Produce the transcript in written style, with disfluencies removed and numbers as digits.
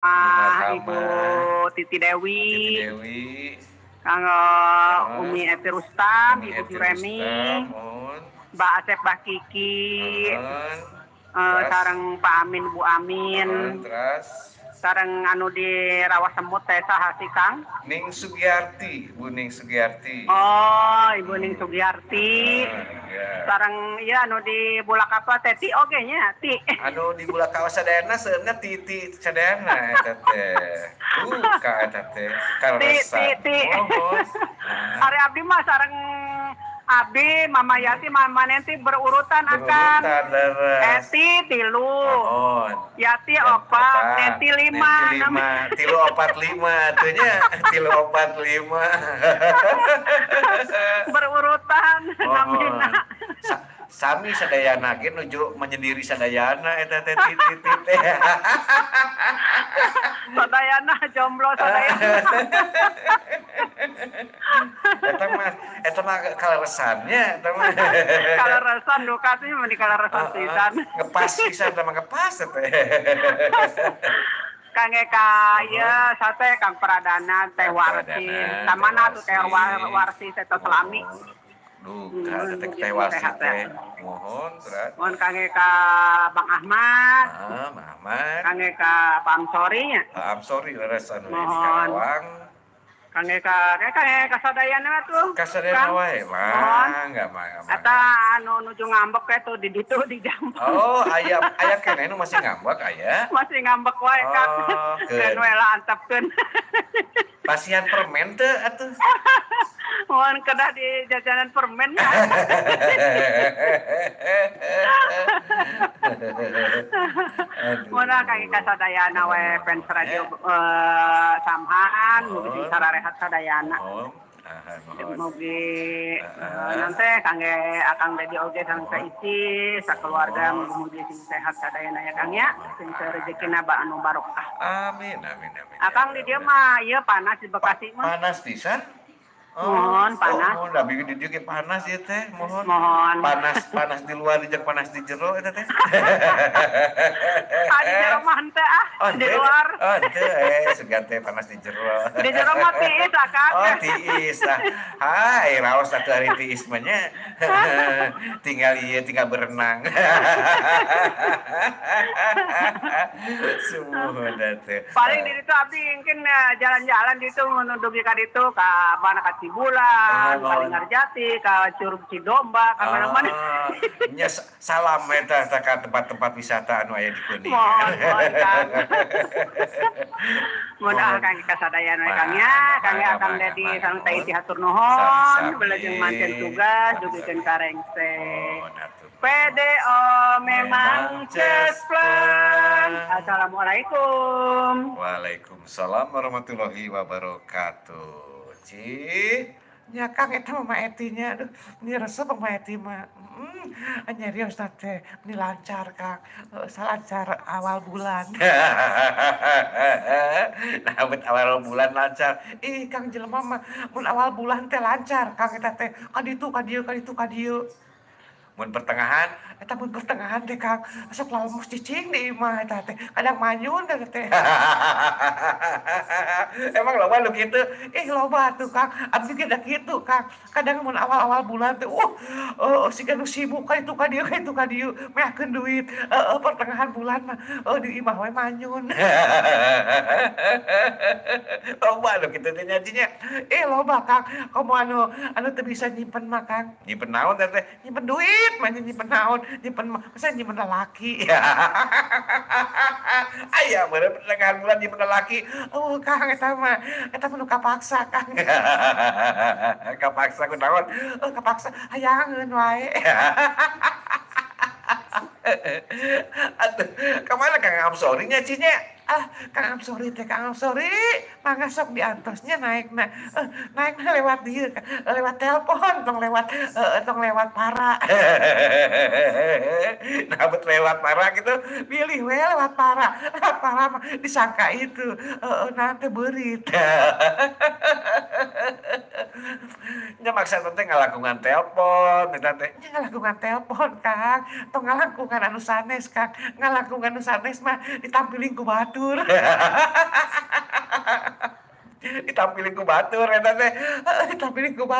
Ibu Titi Dewi. Titi Dewi. Kanggo Umi Eti Rustam, Umi Ibu Eti Juremi, Rustam, mohon. Mbak Asep, Mbak Kiki, Terus? Sareng Pak Amin, Bu Amin. Mohon, terus? Sareng anu di Rawa Semut teh saha sih, Kang? Ning Sugiarti, Bu Ning Sugiarti. Oh, Ibu Ning Sugiarti. Ya. Sareng ieu anu di Bulakapa teh Ti oge nya, Ti. Anu di Bulakapa sadayana seuneu Titi sadayana eta teh. Duka eta teh. Ti, Ti, Ti. Mohon. Ari abdi mah sareng abdi, Mama Yati, Mama Nenti berurutan akan. Berurutan, leres. Eti 3. Mohon. Yati 4, Nenti 5. Nenti 5, 3 4 5 atuh nya, 3 4 5. Berurutan Mohon. namina. Sami sadayana ge nuju menyendiri sadayana eta teh Titi teh. Sadayana jomblo sadayana. Eta mah kaleresannya eta mah. Kaleresan duka sih meni kaleresan pisan. Ngepas pisan eta mah ngepas teh. Kang Eka ieu sate Kang Pradana teh Warsi. Samana tuh teh Warsi teh tos lami. Duka teh teh Warsi teh. Mohon terus. Mohon Kang Eka Bang Ahmad. Bang Ahmad. Kang Eka Pak Amsori nya. Pak Amsori leres anu di Karawang. Kang Eka, Kang Eka sadayana tuh. Kasadayana wae, mangga mangga. Eta anu nuju ngambek we tuh di ditu di Jampang. Oh, aya aya keneh nu masih ngambek aya. Masih ngambek wae, Kang. Oh, keun we lah antepkeun. Pasihan permen teu atuh? Mohon kedah di jajanan permen. Mohon Kang Eka sadayana we fans radio Samhan, mugi sing sararehat sadayana. Mugi nanti kangge Akang Dedi oge sareng saisi sakeluarga mugi-mugi sing sehat sadayana ya Kang ya, sing rezekina ba anu barokah. Amin amin amin. Akang di dieu mah ieu panas di Bekasi mah. Panas pisan? Mohon panas. Oh, da di dieu ge panas ieu teh, mohon. Mohon. Panas panas di luar jeung panas di jero eta teh. Ah, di jero mah henteu ah, oh, di luar. Oh, henteu sugan teh panas di jero. Di jero mah tiis Akang. Oh, tiis ah. Hai, raos atuh ari tiis mah nya. Tinggal ieu tinggal berenang. Sumuhun atuh. Paling di ditu abdi mungkin jalan-jalan di ditu dugi ka ditu ka mana ka Cibulan, ka Linggarjati, ka Curug Cidomba, ka mana-mana. Nya salam eta ka tempat-tempat wisata anu aya di Kuningan. Mohon, mohon Kang. Mohon Kang kasadayana Kang ya, Kang Akang Dedi sareng Teh Iti hatur nuhun, wilujeng mancen tugas dugikeun ka rengse. PDO memang cespleng. Assalamualaikum. Waalaikumsalam warahmatullahi wabarakatuh. Cih, nya Kang eta Mama Etinya, aduh, meni resep Mama Eti mah. Nyarios teh, meni lancar Kang, salancar awal bulan. Nah, bet awal bulan lancar. Ih, Kang jelema mah mun awal bulan teh lancar Kang eta teh. Ka ditu ka dieu ka ditu ka dieu. Mun pertengahan, eta mun pertengahan teh Kang, sok lalemus cicing di imah eta teh. Kadang manyun eta teh. Emang loba nu kitu? Ih loba atuh Kang, abdi ge da kitu Kang. Kadang mun awal-awal bulan teh siga nu sibuk ka ditu ka dieu ka ditu ka dieu, meakeun duit. Pertengahan bulan mah di imah we manyun. Loba nu kitu teh nyajinya. Ih loba Kang, komo anu teu bisa nyimpen mah Kang. Nyimpen naon teh? Nyimpen duit. Mah nyimpen naon, nyimpen masa nyimpen lalaki. Aya meureun pertengahan bulan nyimpen lalaki. Oh Kang eta mah nu kapaksa Kang. Kapaksa kunaon? Oh kapaksa hayangeun wae. Atuh, kamana Kang Amsori nya cinya? Ah, Kang Amsori teh Kang Amsori, mangga sok diantosnya naekna. Naekna lewat dieu, lewat telepon, tong lewat tong lewat para. Nah, bet lewat para gitu, pilih we lewat para. Lewat para mah disangka itu nanti beurit. Nya maksa teh ngalakungan telepon, eta teh nya ngalakungan telepon Kang, tong ngalangkungan anu sanes Kang, ngalangkungan anu sanes mah ditampiling ku batur. batur. Ditampiling ku batur eta teh, ditampiling ku batur.